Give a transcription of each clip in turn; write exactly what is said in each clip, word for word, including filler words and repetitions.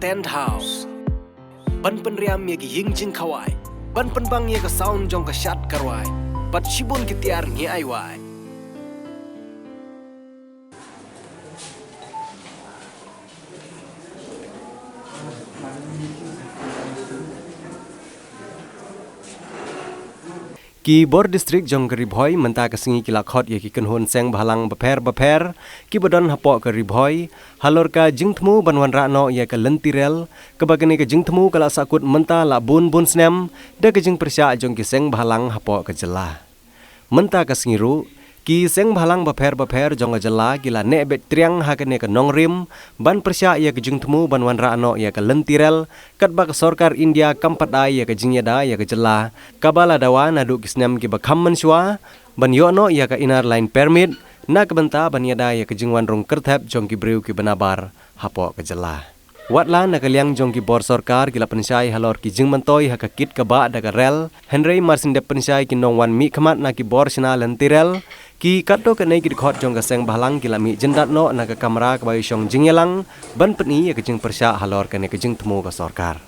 Tent House. Ban pynriam ïa ki ïing jingkhawai, ban pynbang ïa ka sound jong ka shad ka rwai, bad shibun ki tiar ngi ai wai. Ki bor district jong ka Ri Bhoi mynta ka sngi ki la khot ïa ki kynhun seng bhalang bapher bapher kiba don hapoh ka Ri Bhoi halor ka jingthmu ban wanrah noh ïa ka lynti rel, kaba kane ka jingthmu ka la sahkut mynta la bun bun snem da ka jingpyrshah jong ki seng bhalang hapoh ka jylla. Mynta ka sngi ruh, ki seng bhalang bapher bapher jong ka jylla ki la neh beit triang ha kane ka nongrim ban pyrshah ïa ka jingthmu ban wanrah noh ïa ka lynti rel, katba ka sorkar India kam pat ai ïa ka jingïada ïa ka jylla, kaba la dawa naduh ki snem kiba kham mynshuwa ban ïoh noh ïa ka Inner Line Permit na ka bynta ban ïada ïa ka jingwan rung kyrthep jong ki briew kiba nabar hapoh ka jylla. Wat la na ka liang jong ki bor sorkar ki la pynshai halor ki jingmyntoi ha ka kit ka bah da ka rel, hynrei mar shen dep pynshai ki nongwan mihkhmat na ki bor shna lynti rel, ki katto katne ki dkhot jong ka seng bhalang ki la mih jyndat noh na ka kamra kaba ïashong jingïalang ban pyni ïa ka jingpyrshah halor kane ka jingthmu ka sorkar.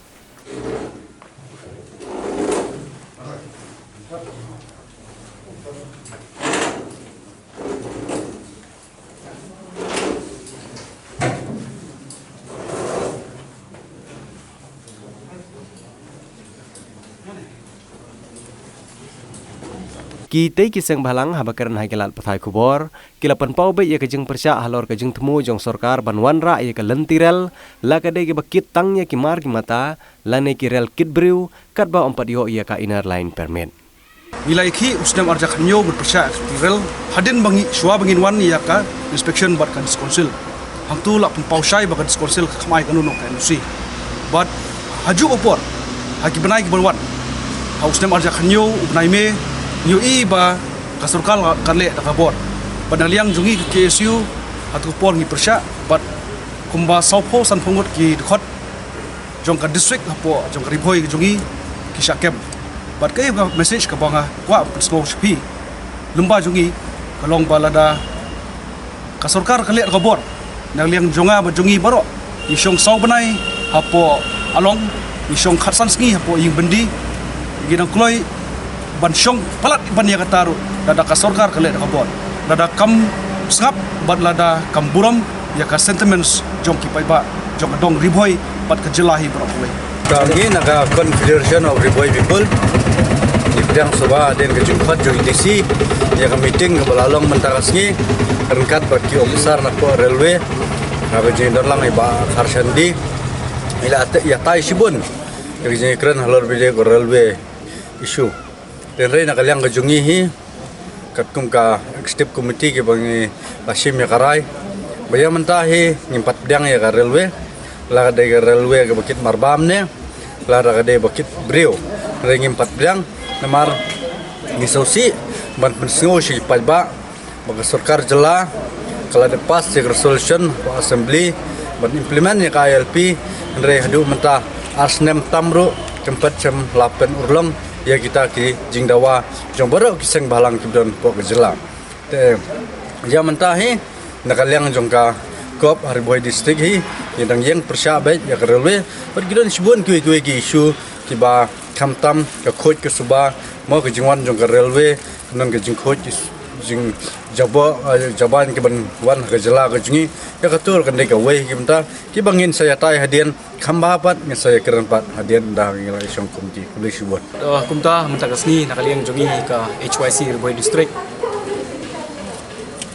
Kitei ki seng bhalang haba kren ha ki lad pathai khubor ki la pynpaw beit ïa ka jingpyrshah halor ka jingthmu jong sorkar ban wanrah ïa ka lynti rel, la ka dei kaba kit tang ïa ki mar ki mata lane ki rel kit briew katba ym pat ïoh ïa ka Inner Line Permit. Ngi la ïakhih u snem arhajar khathynñiew ban pyrshah ïa ka lynti rel hadien ba ngi, shuwa ba ngin wan ïa ka inspection bad ka District Council. Hangtu la pynpaw shai ba ka District Council kam ai kano kano ka N O C. Bad ha juh ka por, ha ki bnai kiban wan, ha u snem arhajar khathynñiew u bnai May, ngi ïohi ba ka sorkar ka leh da ka bor. Bad na liang jong ngi ka K S U, ha tu ka por ngi pyrshah bad kumba sawphew sanphew ngut ki dkhot jong ka district hapoh jong ka Ri Bhoi jong ngi ki shah kem. Bad kaei ka message kaba nga kwah pynsngew sha phi lyngba jong ngi ka long ba lada ka sorkar ka leh da ka bor, na liang jong nga bad jong ngi baroh, ngi shong saw bnai hapoh Along, ngi shong khatsan sngi hapoh ïing byndi, ngi dang kloi ban shong palat ban ïa kata ruh lada ka sorkar ka leh da ka bor, lada kam sngap bad lada kam burom ïa ka sentiments jong ki paidbah jong ka dong Ri Bhoi bad ka jylla hi baroh kawei. Ka ngi na ka Confederation of Ri Bhoi People ngi pdiang sngewbha hadien ka jingkhot jong i D C ïa ka meeting kaba la long mynta ka sngi ryngkat bad ki officer na ka railway, na ka jingdon lang i Bah Kharshandi. Ngi la ïa tai shibun ïa ka jingkren halor bad ïa ka railway issue. Hynrei na ka liang ka jong ngi hi, katkum ka executive committee kiba ngi la shim ïa ka rai ba ïa mynta hi ngim pat pdiang ïa ka railway, la ka dei ka railway kaba kit marbam ne la ka dei ba kit briew. Hynrei ngim pat pdiang namar ngi sngewsih ban pynsngew sha ki paidbah ba ka sorkar jylla ka la dep pass ïa ka resolution ka assembly ban implement ïa ka I L P, hynrei haduh mynta ar snem tam ruh kam pat shym la pynurlong ïa kita ki jingdawa jong baroh ki seng bhalang kiba don hapoh ka jylla. Te ïa mynta hi na ka liang jong ka COB ha Ri Bhoi District hi ngi dang ïeng pyrshah beit ïa ka railway bad ki don shibun kiwei kiwei ki issue kiba khamtam ka khuid ka suba, mo ka jingwan jong ka railway, ka don ka jingkhuid, jing jaba, eh, jaban kiban wan ha ka jylla ka jong ngi. Ïa kato kan dei kawei ki bynta kiba ngin sa ïa tai hadien, kham bha pat ngin sa ïa kren pat hadien da ngi la ïa shong kumti. Khublei shibun. Eh, kumta mynta ka sngi na ka liang jong ngi ka H Y C Ri Bhoi District,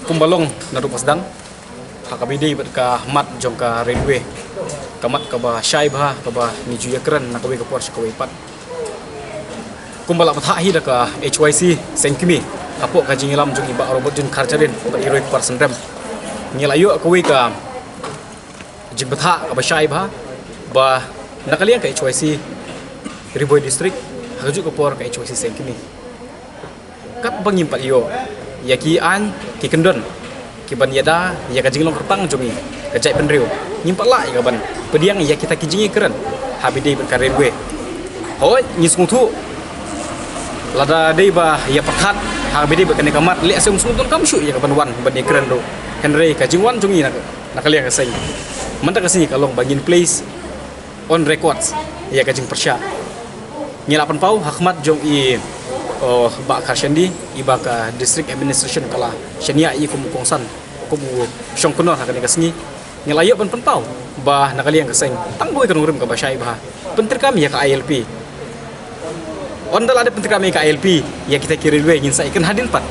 kumba long naduh ba sdang, ha kaba ïadei bad ka mat jong ka railway, ka mat kaba shai bha kaba ngi ju ïa kren na kawei ka por sha kawei pat. Kumba la bthah hi da ka H Y C Seng Kmie hapoh ka jingïalam jong i Bah Robert June Kharjahrin bad i Roy Kpar Synrem, ngi la ïoh kawei ka jingbthah kaba shai bha ba na ka liang ka H Y C Ri Bhoi District, ha kajuh ka por ka H Y C Seng Kmie, katba ngim pat ïoh ïa ki aiñ ki kyndon kiban ïada ïa ka jinglong kyrpang jong ngi ka jaitbynriew, ngim pat lah ïa kaban pdiang ïa kita ki jingïakren ha kaba ïadei bad ka railway. Hooid, ngi sngewthuh lada dei ba ïa pyrkhat ha kaba ïadei bad kane ka mat, lehse ym sngewthuh kam shuh ïa kaban wan ban ïakren ruh. Hynrei ka jingwan jong ngi na, na ka liang ka seng mynta ka sngi ka long ba ngin place On records ïa ka jingpyrshah. Ngi la pynpaw ha khmat jong i, oh, Bah Kharshandy, i ba ka district administration ka la shaniah i kum u kongsan, kum u shongknor ha kane ka sngi. Ngi la ïoh ban pynpaw ba na ka liang ka seng tang ba wei ka nongrim kaba shai bha pyntreikam ïa ka I L P. Ynda la dep pyntreikam ïa ka I L P, ïa kita ki railway ngin sa ïakren hadien pat.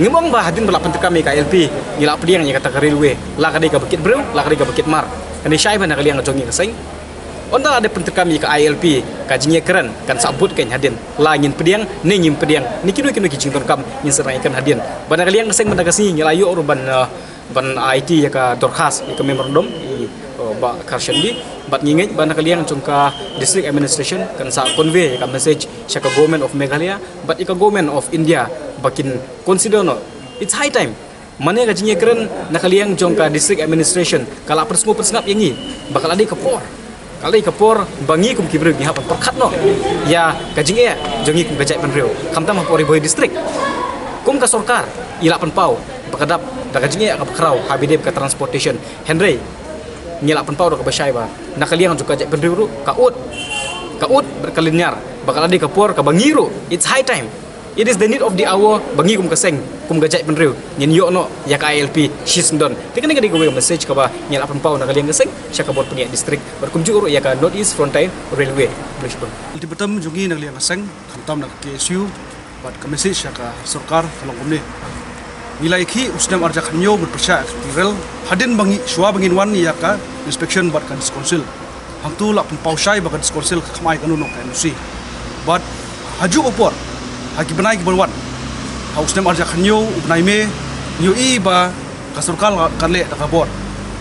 Ngim ong ba hadien ba la pyntreikam ïa ka I L P ngi la pdiang ïa kata ka railway, la ka dei kaba kit briew, la ka dei kaba kit mar. Kane shai bha na ka liang jong ngi ka seng. Ynda la dep pyntreikam ïa ka I L P, ka jingïakren kan sa bud keiñ hadien. La ngin pdiang ne ngim pdiang, ne kino kino ki jingdonkam ngin sa dang ïakren hadien. Ba na ka liang ka seng mynta ka sngi ngi la ïoh ruh ban, uh, ban aiti ïa ka dorkhas, ïa ka memorandum i, uh, Bah Kharshandy. Bad ngi ngeit ba na ka liang jong ka district administration kan sa convey ïa ka message sha ka Government of Meghalaya bad ïa ka Government of India ba kin consider noh. It's high time. Mane ka jingïakren na ka liang jong ka district administration ka la pynsngew pynsngap ïa ngi ba ka la dei ka por, ka la dei ka por ba ngi kum ki briew ngi hap ban pyrkhat noh ïa ka jingeh jong ngi kum ka jaitbynriew, khamtam hapoh Ri Bhoi district. Kum ka sorkar i la pynpaw ba ka dap da ka jingeh kaba khraw ha ba dei ka transportation. Hynrei ngi la pynpaw da kaba shai ba na ka liang jong ka jaitbynriew ruh ka ud, ka ud bad ka lyniar ba ka la dei ka por kaba ngi ruh, it's high time. It is the need of the hour ba ngi kum ka seng, kum ka jaitbynriew ngin ïoh noh ïa ka I L P shisyndon. Te kane ka dei kawei ka message kaba ngi la pynpaw na ka liang ka seng sha ka bor pynïaid district bad kumjuh ruh ïa ka North East Frontier Railway. Khublei shibun. Ultimatum jong ngi na ka liang ka seng, khamtam na ka K S U bad ka message sha ka sorkar ka long kumne. Ngi la ïakhih u snem ar hajar khathynñiew ban pyrshah ïa ka rel hadien ba ngi, shuwa ba ngin wan ïa ka inspection bad ka District Council. Hangto la pynpaw shai ba ka District Council kam ai kano kano ka N O C. Bad ha juh ka por, ha ki bnai ki ban wan, ha u snem ar hajar khathynñiew u bnai May, ngi ïohi ba ka sorkar ka leh da ka bor.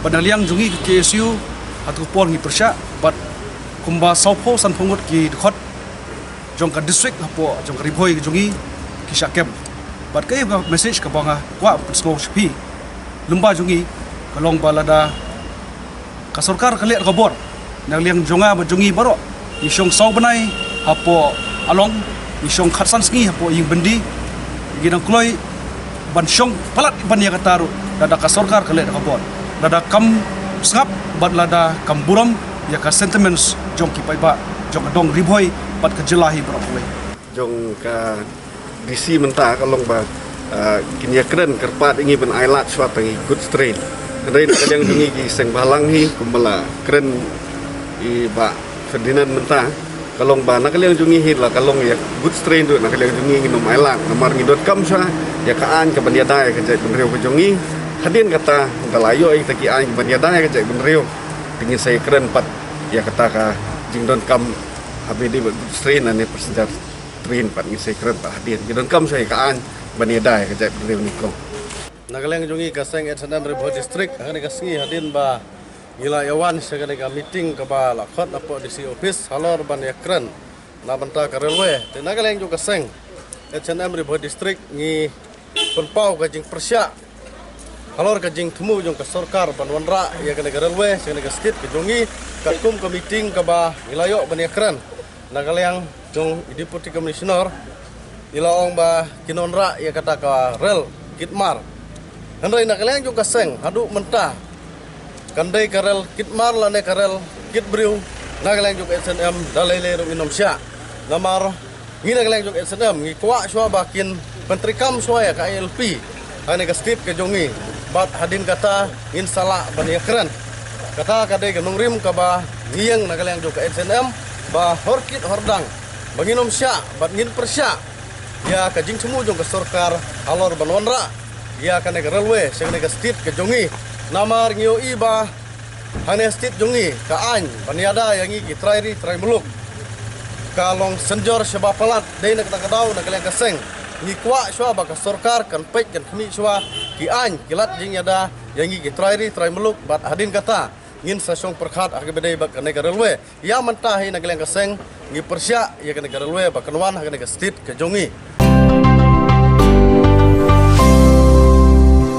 Bad na ka liang jong ngi ka K S U, ha kato ka por ngi pyrshah bad kumba sawphew sanphew ngut ki dkhot jong ka district hapoh jong ka Ri Bhoi jong ngi ki shah kem. Bad kaei ka message kaba nga kwah pynsngew sha phi lyngba jong ngi ka long ba lada ka sorkar ka leh da ka bor, na ka liang jong nga bad jong ngi baroh, ngi shong saw bnai hapoh Along, ngi shong khatsan sngi hapoh Ïing Byndi, ngi dang kloi ban shong palat ban ïa kata ruh lada ka sorkar ka leh da ka bor, lada kam sngap bad lada kam burom ïa ka sentiments jong ki paidbah jong ka dong Ri Bhoi bad ka jylla hi baroh kawei. Jong ka D C mynta ka long ba, ah, kin ïakren kyrpad ïa ngi ban ailad shuwa tang ïa ki goods train. Hynrei na ka liang jong ngi ki seng bhalang hi kumba la kren i Bah Ferdinand mynta, ka long ba na ka liang jong ngi hi la ka long ïa goods train ruh na ka liang jong ngi ngin ym ailad namar ngi donkam shuwa ïa ka aiñ kaban ïada ïa ka jaitbynriew ka jong ngi. Hadien kata, ynda la ïoh ïa kita ki aiñ kaban ïada ïa ka jaitbynriew, te ngin sa ïakren pat ïa kata ka jingdonkam ha ba dei bad goods train lane passenger train pat ngin sa ïakren pat hadien. Ngi donkam shuwa ïa ka aiñ ban ïada ïa ka jaitbynriew nyngkong. Na ka liang jong ngi ka seng H N M Ri Bhoi District, ha kane ka sngi hadien ba ngi la ïa wan sha kane ka meeting kaba la khot hapoh D C office halor ban ïakren na bynta ka railway. Te na ka liang jong ka seng H N M Ri Bhoi District ngi pynpaw ka jingpyrshah halor ka jingthmu jong ka sorkar ban wanrah ïa kane ka railway sha kane ka state ka jong ngi. Katkum ka meeting kaba ngi la ïoh ban ïakren, na ka liang jong i Deputy Commissioner i la ong ba kin wanrah ïa kata ka rel kit mar. Hynrei na ka liang jong ka seng haduh mynta kan dei ka rel kit mar lane ka rel kit briew, na ka liang jong ka H N M da lei lei ruh ngin ym shah. Namar ngi na ka liang jong ka H N M ngi kwah shuwa ba kin pyntreikam shuwa ïa ka I L P ha kane ka state ka jong ngi. Bad hadien kata ngin sa lah ban ïakren. Kata ka dei ka nongrim kaba ngi ïeng na ka liang jong ka H N M ba hor kit hor dang ba ngin ym shah bad ngin pyrshah ïa ka jingthmu jong ka sorkar halor ban wanrah ïa kane ka railway sha kane ka state ka jong ngi. Namar ngi ïohi ba ha kane ka state jong ngi ka aiñ ban ïada ïa ngi ki trai ri trai muluk ka long synjor shaba palat. Dei na kata ka daw na ka liang ka seng ngi kwah shuwa ba ka sorkar kan peit kan khmih shuwa ki aiñ ki lad jingïada ïa ngi ki trai ri trai muluk bad hadien kata ngin sa shong pyrkhat ha kaba dei bad kane ka railway. Ïa mynta hi na ka liang ka seng ngi pyrshah ïa kane ka railway ba kan wan ha kane ka state ka jong ngi.